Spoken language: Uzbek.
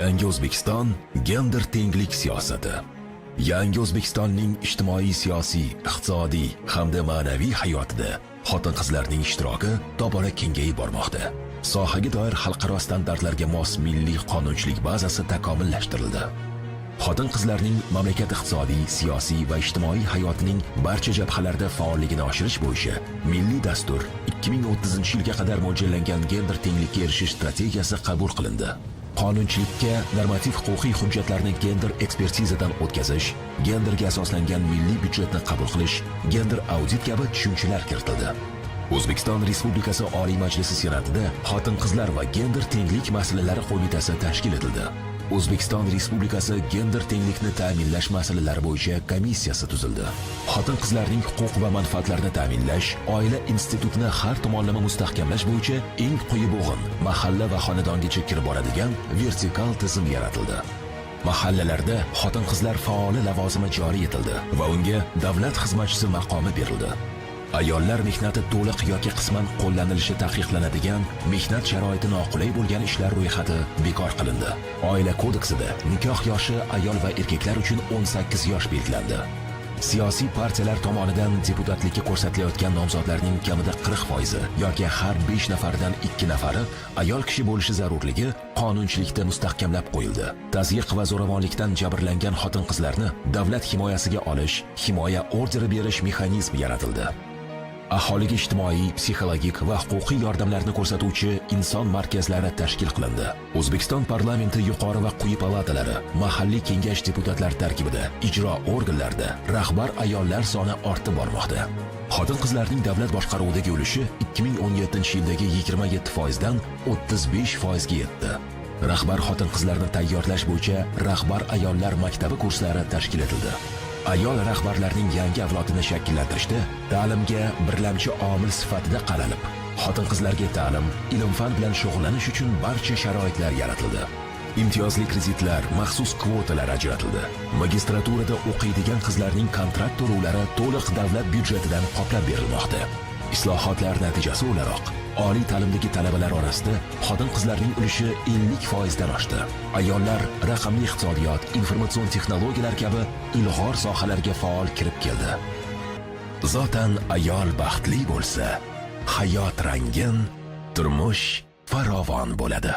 Yangi O'zbekiston gender tenglik siyosati. Yangi O'zbekistonning ijtimoiy, siyosiy, iqtisodiy hamda ma'naviy hayotida xotin-qizlarning ishtiroki tobora kengayib bormoqda. Sohaga doir xalqaro standartlarga mos milliy qonunchilik bazasi takomillashtirildi. Xotin-qizlarning mamlakat iqtisodiy, siyosiy va ijtimoiy hayotining barcha jabhalarida faolligini oshirish bo'yicha milliy dastur, 2030-yilga qadar mo'ljallangan gender tenglikka erishish strategiyasi qabul qilindi. Qonunchilikka normativ huquqiy hujjatlarni gender ekspertizadan o'tkazish, genderga asoslangan milliy byudjetni qabul qilish, gender audit kabi tushunchalar kiritildi. O'zbekiston Respublikasi Oliy Majlisi Senatida Xotin-qizlar va gender tenglik masalalari qo'mitasi tashkil etildi. O'zbekiston Respublikasi gender tenglikni ta'minlash masalalari bo'yicha komissiyasi tuzildi. Xotin-qizlarning huquq va manfaatlarini ta'minlash, oila institutini har tomonlama mustahkamlash bo'yicha eng quyi bo'g'in, mahalla va xonadongacha kirib boradigan vertikal tizim yaratildi. Mahallalarda xotin-qizlar faoli lavozimi joriy etildi va unga davlat xizmatchisi maqomi berildi. Ayollar mehnati to'liq yoki qisman qo'llanilishi taqiqlanadigan, mehnat sharoiti noqulay bo'lgan ishlar ro'yxati bekor qilindi. Oila kodeksida nikoh yoshi ayol va erkaklar uchun 18 yosh belgilandi. Siyosiy partiyalar tomonidan deputatlikka ko'rsatilayotgan nomzodlarning kamida 40 foizi yoki har 5 nafardan 2 nafari ayol kishi bo'lishi zarurligi qonunchilikda mustahkamlab qo'yildi. Tazyiq va zo'ravonlikdan jabrlangan xotin-qizlarni davlat himoyasiga olish, himoya orderi berish mexanizmi yaratildi. Aholiga ijtimoiy, psixologik va huquqiy yordamlarni ko'rsatuvchi inson markazlari tashkil qilindi. O'zbekiston parlamenti yuqori va quyi palatalari, mahalliy kengash deputatlari tarkibida, ijro organlarida rahbar ayollar soni ortib bormoqda. Xotin-qizlarning davlat boshqaruvidagi ulushi 2017-yildagi 27% dan 35% ga yetdi. Rahbar xotin-qizlarni tayyorlash bo'yicha Rahbar ayollar maktabi kurslari tashkil etildi. Ayol rahbarlarning yangi avlodini shakllantirishda ta'limga birlamchi omil sifatida qaralib, xotin-qizlarga ta'lim, ilm-fan bilan shug'ullanish uchun barcha sharoitlar yaratildi. Imtiyozli kreditlar, maxsus kvotalar ajratildi. Magistraturada o'qiydigan qizlarning kontrakt to'lovlari to'liq davlat byudjetidan qoplab berilmoqda. Islohotlar natijasi o'laroq, oliy ta'limdagi talabalar orasida xotin-qizlarning ulushi 50% dan oshdi. Ayollar raqamli iqtisodiyot, informatsion texnologiyalar kabi ilg'or sohalarga faol kirib keldi. Zotan ayol baxtli bo'lsa, hayot rangin, turmush farovon bo'ladi.